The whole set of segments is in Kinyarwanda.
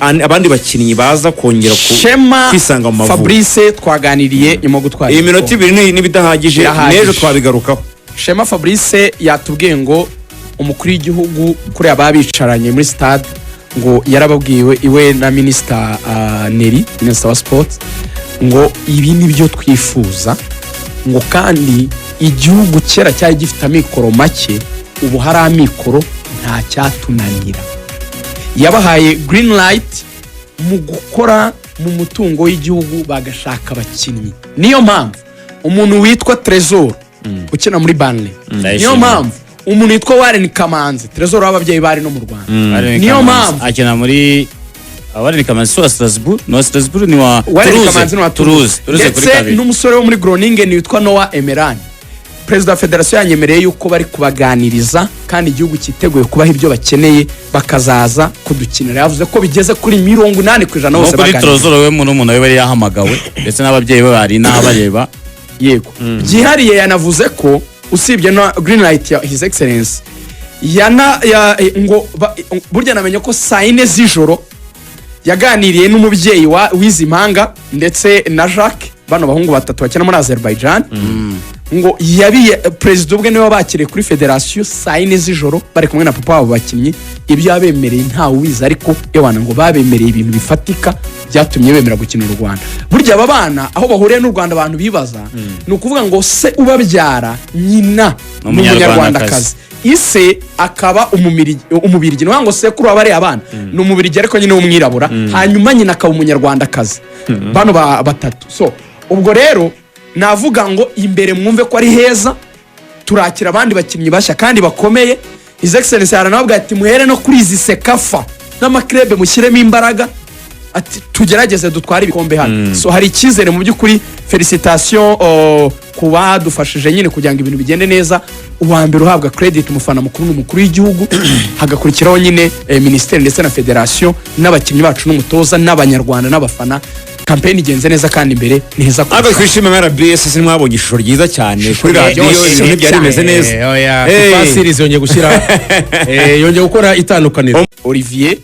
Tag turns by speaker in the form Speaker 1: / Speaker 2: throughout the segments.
Speaker 1: Abandi bakinnyi baza kongera
Speaker 2: Shema
Speaker 1: kwisanga mu Mavubi.
Speaker 2: Fabrice twaganiriye nyuma yo gutwara
Speaker 1: Iyi minota
Speaker 2: igikombe.
Speaker 1: 2 n'ibidahagije.
Speaker 2: Birahagije.
Speaker 1: N'ejo twabigarukaho.
Speaker 2: Shema Fabrice yatubwiye ngo umukuru w'igihugu kuriya baba bicaranye muri stade, ngo yarababwiwe iwe na minisita Nelly, minisita wa sports, ngo ibi ni byo twifuza, ngo kandi igihugu kera cyari gifite amikoro make, ubu hari amikoro, nta cyatunanira. Yabahaye green light mu gukora mu mutungo w'igihugu, bagashaka abakinnyi. Niyo mpamvu umuntu witwa Trezor ukina muri Burnley, niyo
Speaker 3: Ndayishimiye.
Speaker 2: mpamvu umuntu witwa Warren Kamanzi Trezor w'ababyeyi bari no mu Rwanda,
Speaker 3: Warren
Speaker 2: niyo
Speaker 3: Kamanzi
Speaker 2: mpamvu
Speaker 3: akina muri Warren Kamanzi si wa Strasbourg, ni wa Strasbourg, ni wa
Speaker 2: Warren
Speaker 3: Toulouse.
Speaker 2: Kamanzi ni wa
Speaker 3: Toulouse, Toulouse kuri
Speaker 2: ndetse
Speaker 3: kabiri.
Speaker 2: N'umusore wo muri Groningen witwa Noah Emerani, perezida wa federasiyo yanyemereye yuko bari kubaganiriza kandi igihugu cyiteguye kubaha ibyo bakeneye, bakazaza kudukinira. Yavuze ko bigeze kuri 80%
Speaker 3: No
Speaker 2: bose
Speaker 3: kuri
Speaker 2: baganiriza.
Speaker 3: Trezor we, murumuna we yari yahamagawe, ndetse n'ababyeyi be bari n'abareba.
Speaker 2: Yego, byihariye yanavuze ko usibye na green light ya His Excellence yana ya, ngo burya namenye ko saa 4 z'ijoro yaganiriye n'umubyeyi wa w'izi mpanga ndetse na Jacques, bano bahungu batatu bakina muri Azerbaijan, ngo yabiye perezida ubwe niwe bakiriye kuri federasiyo saa 4 z'ijoro, bari kumwe na papa wabo bakinnyi. Ibyo yabemereye ntawe ubizi, ariko ewana ngo babemereye ibintu bifatika byatumye bemera gukina u Rwanda. Burya aba bana aho bahuriye n'u Rwanda, abantu bibaza, ni ukuvuga ngo se ubabyara, nyina ni
Speaker 3: umunyarwandakazi.
Speaker 2: Umunyarwandakazi, ise akaba umubirigi. Ni ukuvuga ngo sekuru waba ari abana ni umubirigi, ariko nyine w'umwirabura, hanyuma nyina akaba umunyarwandakazi. Bano batatu. So ubwo rero navuga ngo imbere mwumve ko ari heza, turakira abandi bakinnyi bashya kandi bakomeye. His Excellence yaranababwira ati muhere no kuri izi CECAFA n'ama clubs, mushyiremo imbaraga, ati tugerageze dutware ibikombe hano. So hari icyizere mu by'ukuri. Félicitations ku badufashije nyine kugira ngo ibintu bigende neza. Uwa mbere uhabwa credit, umufana mukuru, ni umukuru w'igihugu, hagakurikiraho nyine minisiteri ndetse na federasiyo n'abakinnyi bacu n'umutoza n'abanyarwanda n'abafana. Campaign igenze neza kandi imbere ni heza
Speaker 1: Ariko
Speaker 2: kurushaho.
Speaker 1: twishime RBS, mwabonye ishusho ryiza cyane kuri radiyo,
Speaker 2: riryoshye
Speaker 1: ibintu byari bimeze neza.
Speaker 4: Oya,
Speaker 1: Hey.
Speaker 4: FIFA series yongeye gushyira yongeye gukora itandukaniro.
Speaker 2: Olivier,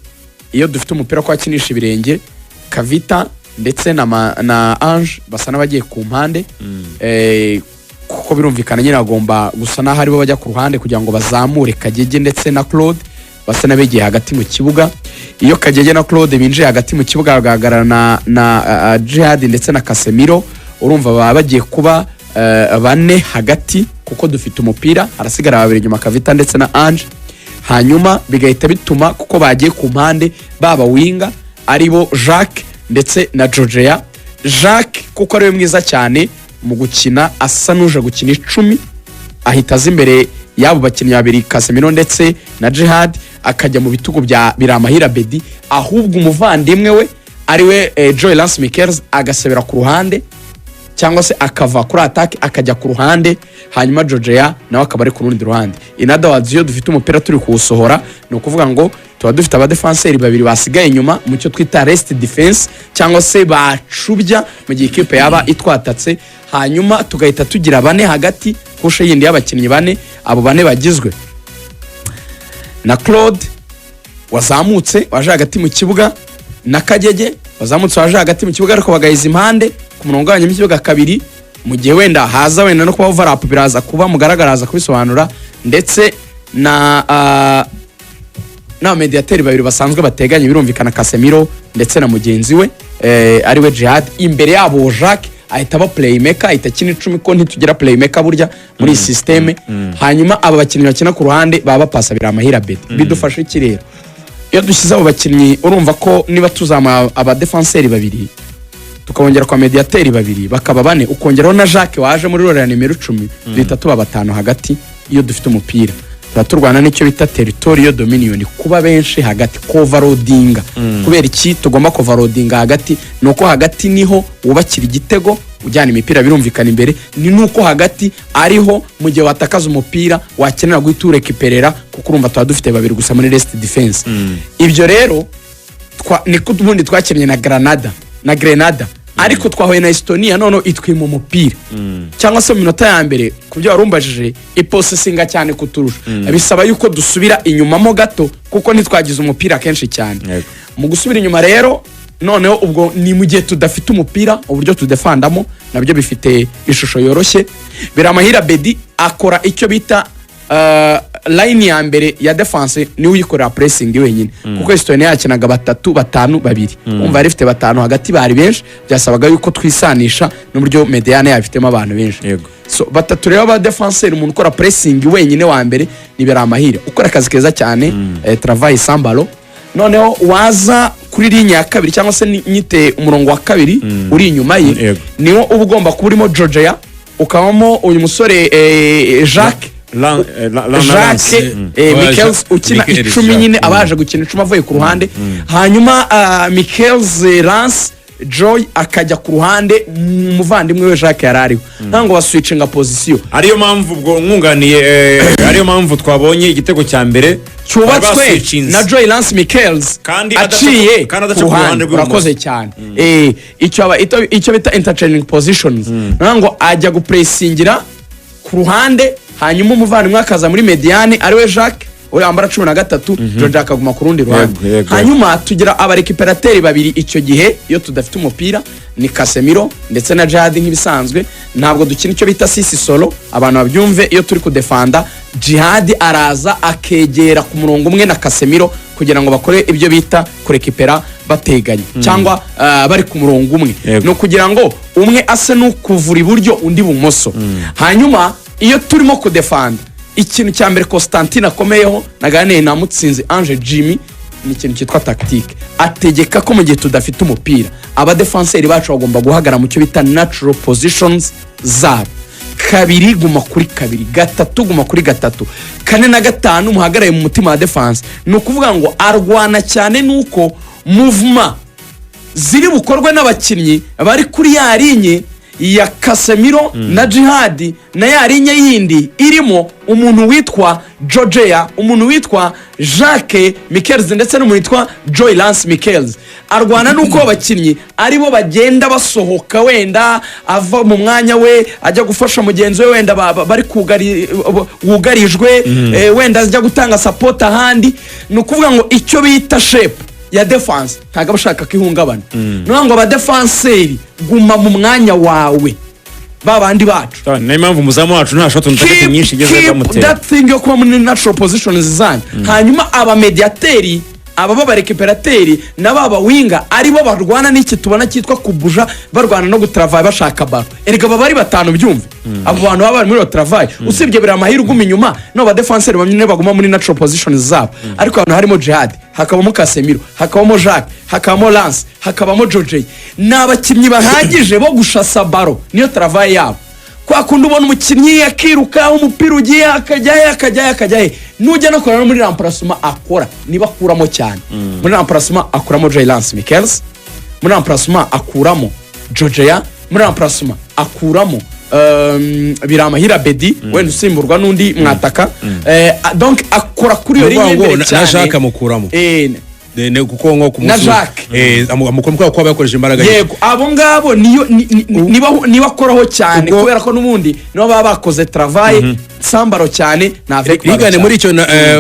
Speaker 2: iyo dufite umupira ko akinisha ibirenge, Kavita ndetse na Ange basa n'abagiye ku mpande, kuko birumvikana nyine agomba gusa n'aho aribo bajya ku ruhande kugira ngo bazamure Kagege ndetse na Claude basa n'abegeye hagati mu kibuga. Iyo Kagege na Claude binjiye hagati mu kibuga bagahagarara na Jihad ndetse na Casemiro, urumva baba bagiye kuba bane hagati, kuko dufite umupira harasigara babiri inyuma, Kavita ndetse na Ange. Hanyuma bigahita bituma, kuko bagiye ku mpande, baba winger aribo Jacques ndetse na Georgia. Jacques, kuko ariwe mwiza cyane mu gukina asa n'uje gukina 10, ahita aza imbere y'abo bakinnyi babiri, Casemiro ndetse na Jihad, akajya mu bitugu bya Biramahire Bedi, ahubwo umuvandimwe we ariwe Joy Lance Mickels agasebera ku ruhande, cyangwa se akava kuri attaque akajya ku ruhande, hanyuma Georgia nawe akaba ari ku rundi ruhande. In other words, iyo dufite umupira turi kuwusohora, ni ukuvuga ngo tuba dufite abadefanseri babiri basigaye inyuma mu cyo twita rest defense, cyangwa se bacubya mu gihe ikipe yaba itwatatse, hanyuma tugahita tugira bane hagati, couche yindi y'abakinnyi bane. Abo bane bagizwe na Claude wazamutse waje hagati mu kibuga, na Kagege wazamutse waje hagati mu kibuga, ariko bagahiza impande ku murongo ugabanyamo ikibuga kabiri, mu gihe wenda haza wenda no kuba overlap, biraza kuba mugaragara, aza kubisobanura, ndetse na n'abamediyateri babiri basanzwe bateganye, birumvikana Casemiro ndetse na mugenzi we ariwe Jihad. Imbere yabo Jacques ahita aba playmaker, ahita akina 10, ko ntitugira playmaker burya muri iyi système. Hanyuma aba bakinnyi bakina ku ruhande baba bapasa Biramahire Abedi. Bidufasha iki rero iyo dushyize abo bakinnyi? Urumva ko niba tuzamuye abadefanseri babiri, tukongera kwa mediyateri babiri, bakaba bane, ukongeraho na Jacques waje muri role ya nimero 10, duhita tuba batanu hagati. Iyo dufite umupira tuba turwana n'icyo bita territorial dominion, kuba benshi hagati, kovarodinga. Kubera iki tugomba kovarodinga hagati? Ni uko hagati niho wubakira igitego ujyana imipira, birumvikana imbere, ni nuko hagati ariho mu gihe watakaza umupira wakenera guhita urekiperera, kuko urumva tuba dufite babiri gusa muri rest defense. Ibyo rero niko ubundi twakinnye na Granada na Grenada, ariko twahuye na Estonia none itwima umupira, cyangwa se mu minota ya mbere, ku byo warumbajije, iposesinga cyane kuturusha, bisaba yuko dusubira inyuma mo gato kuko ntitwagize umupira kenshi cyane. Mu gusubira inyuma rero noneho, ubwo ni mu gihe tudafite umupira, uburyo tudefandamo nabyo bifite ishusho yoroshye. Biramahire Abeddy akora icyo bita line ya mbere ya defense, niwe uyikorera pressing wenyine, kuko Estonia yakinaga batatu, batanu, babiri. Umva, yari ifite batanu hagati, bari benshi, byasabaga yuko twisanisha n'uburyo médiane yabo ifitemo abantu benshi. So batatu rero ba défenseur, umuntu ukora pressing wenyine wa mbere ni Biramahire, ukora akazi keza cyane, travail sans ballon. Noneho waza kuri ligne ya kabiri, cyangwa se nyite umurongo wa kabiri uri inyuma ye, niwo uba ugomba kuba urimo Georgia, ukabamo uyu musore Jacques
Speaker 1: Lance.
Speaker 2: Jacques Michels ukina
Speaker 4: Michaels
Speaker 2: 10
Speaker 4: Jacques.
Speaker 2: nyine abaje gukina 10 avuye ku ruhande. Hanyuma Michels Lance Joy akajya ku ruhande umuvandimwe we Jacques yari ariho, ntabwo baswitchinga position.
Speaker 1: Ariyo mpamvu ubwo mwunganiye, ariyo mpamvu twabonye igitego cya mbere
Speaker 2: cyubatswe
Speaker 1: baswitchinze.
Speaker 2: Na Joy Lance Michels
Speaker 1: Kandi
Speaker 2: aciye
Speaker 1: kandi adaca
Speaker 2: ku
Speaker 1: ku ruhande
Speaker 2: ruhande.
Speaker 1: rw'ibumoso.
Speaker 2: Urakoze cyane. Icyo bita interchanging positions, ngo ajya gupressingira ku ruhande, hanyuma umuvandimwe akaza muri médiane ariwe Jacques, we wambara 13, George akaguma ku rundi ruhande.
Speaker 1: Yego, yego.
Speaker 2: Hanyuma tugira abarécupérateur babiri icyo gihe iyo tudafite umupira, ni Casemiro ndetse na Djihad nk'ibisanzwe. Ntabwo dukina icyo bita six solo, abantu babyumve. Iyo turi kudefanda, Djihad araza akegera ku murongo umwe na Casemiro kugira ngo bakore ibyo bita kurekipera bateganye cyangwa bari ku murongo umwe. Ni ukugira ngo umwe ase n'ukuvura iburyo, undi ibumoso. Hanyuma iyo turimo kudefanda, ikintu cya mbere Constantine akomeyeho, naganiriye na Mutsinzi Ange Jimmy, ni ikintu cyitwa tactique. Ategeka ko mu gihe tudafite umupira, abadefanseri bacu bagomba guhagarara mu cyo bita natural positions zabo. Kabiri guma kuri kabiri, gatatu guma kuri gatatu, kane na gatanu muhagarare mu mutima wa défense. Ni ukuvuga ngo arwana cyane nuko mouvement ziri bukorwe n'abakinnyi bari kuri ya ligne ya Casemiro na Djihad na ya ligne yindi irimo umuntu witwa Georgia, umuntu witwa Jacques Michels ndetse n'umuntu witwa Joy Lance Michels. Arwana n'uko abakinnyi aribo bagenda basohoka, wenda ava mu mwanya we ajya gufasha mugenzi we, wenda bari wugarijwe, wenda ajya gutanga support ahandi. Ni ukuvuga ngo icyo bita shape ya defense ntabwo aba ashaka ko ihungabana. Ni ukuvuga ngo abadefanseri guma mu mwanya wawe, ba bandi bacu.
Speaker 1: Niyo mpamvu umuzamu wacu nta shot on target nyinshi igeze
Speaker 2: Keep
Speaker 1: bamutera.
Speaker 2: that thing yo kuba muri natural positions zanyu. Hanyuma abamediateri, aba b'abarécupérateur n'aba winger, aribo barwana n'iki tubona cyitwa kubuja, barwana no gutaravaye bashaka ballon. Erega baba ari batanu, byumve, abo bantu baba bari muri iyo travail, usibye biri amahirwe uguma inyuma no badefanseri bamwe baguma muri natural positions zabo. Ariko ahantu harimo Djihad, hakabamo Casemiro, hakabamo Jacques, hakabamo Lance, hakabamo George, ni abakinnyi bahagije bo gushasa ballon. Niyo travail yabo. Kwa kundi ubona umukinnyi akiruka, umupira ugiye akajyahe, akajyahe, akajyahe. Nujya no kureba no muri remplacement akora, niba akuramo cyane muri remplacement, akuramo Jay Lance Michels, muri remplacement akuramo Georgia, muri remplacement akuramo Biramahire Abeddy, wenda usimburwa n'undi mwataka. Donc akora kuri iyo
Speaker 4: Ni ukuvuga
Speaker 2: ligne
Speaker 4: ngo
Speaker 2: imbere
Speaker 4: na
Speaker 2: cyane.
Speaker 4: Jacques amukuramo. Kuko nko ku
Speaker 2: Na
Speaker 4: munsi
Speaker 2: Jacques.
Speaker 4: Amukuramo kubera ko aba yakoresheje imbaraga nyinshi.
Speaker 2: Yego, abo ngabo niyo niba akoraho cyane, kubera ko n'ubundi nibo baba bakoze travail sans ballon cyane na avec ballon
Speaker 4: Rigane
Speaker 2: cyane.
Speaker 4: muri icyo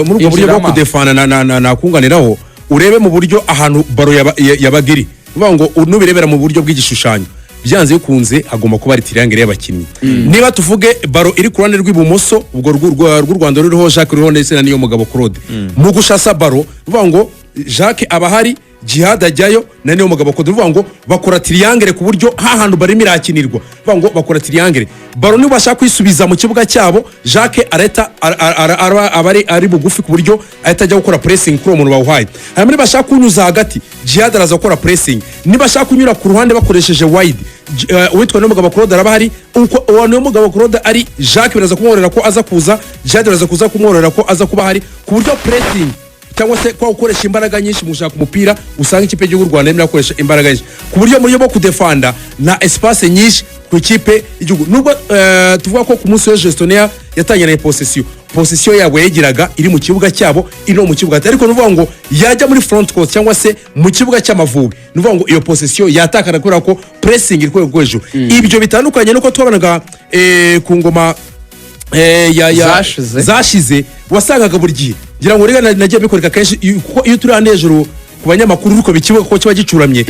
Speaker 4: muri ubwo buryo bwo
Speaker 2: Injiramo.
Speaker 4: kudefana nakunganiraho, urebe mu buryo ahantu ballon yabaga iri. Ni ukuvuga ngo nubirebera mu buryo bw'igishushanyo, byanze bikunze hagomba kuba hari triangle y'abakinnyi. Niba tuvuge ballon iri ku ruhande rw'ibumoso, ubwo rw'u Rwanda ruriho Jacques, ruriho ndetse na Niyo Mugabo Claude, mu gushasa ballon, ni ukuvuga ngo Jacques aba ahari, Djihad ajyayo na Niyo Mugabo Claude. Ni ukuvuga ngo bakora triangle ku buryo hahantu barimo irakinirwa. Ni ukuvuga ngo bakora triangle, ballon niba bashaka kuyisubiza mu kibuga cyabo, Jacques arahita aba ari bugufi ku buryo ahita ajya gukora pressing kuri uwo muntu bawuhaye. Hanyuma niba bashaka kunyuza hagati, Djihad araza gukora pressing. Niba bashaka kunyura ku ruhande bakoresheje wide, uwitwa Niyomugabo Claude araba ahari. Uko uwo Niyomugabo Claude ari, Jacques biraza kumworohera ko aza kuza, Djihad biraza kuza kumworohera ko aza kuba ahari, ku buryo pressing cyangwa se kwa gukoresha imbaraga nyinshi mu gushaka umupira, usanga ikipe y'igihugu y'u Rwanda irimo irakoresha imbaraga nyinshi ku buryo mu buryo bwo kudefanda na espace nyinshi ku ikipe y'igihugu. Nubwo tuvuga ko ku munsi w'ejo Estonia yatangiranye possession yabo yagiraga iri mu kibuga cyabo, iri no mu kibuga hagati. Ariko ni ukuvuga ngo yajya muri front court cyangwa se mu kibuga cy'Amavubi, ni ukuvuga ngo iyo possession yatakara kubera ko pressing iri ku rwego rwo hejuru. Ibyo bitandukanye nuko twabonaga ku ngoma
Speaker 2: Zashize.
Speaker 4: zashize, wasangaga buri gihe, ngira ngo rega nagiye bikoreka kenshi, kuko iyo turi hano hejuru Ku banyamakuru, ariko ikibuga ko kiba gicuramye.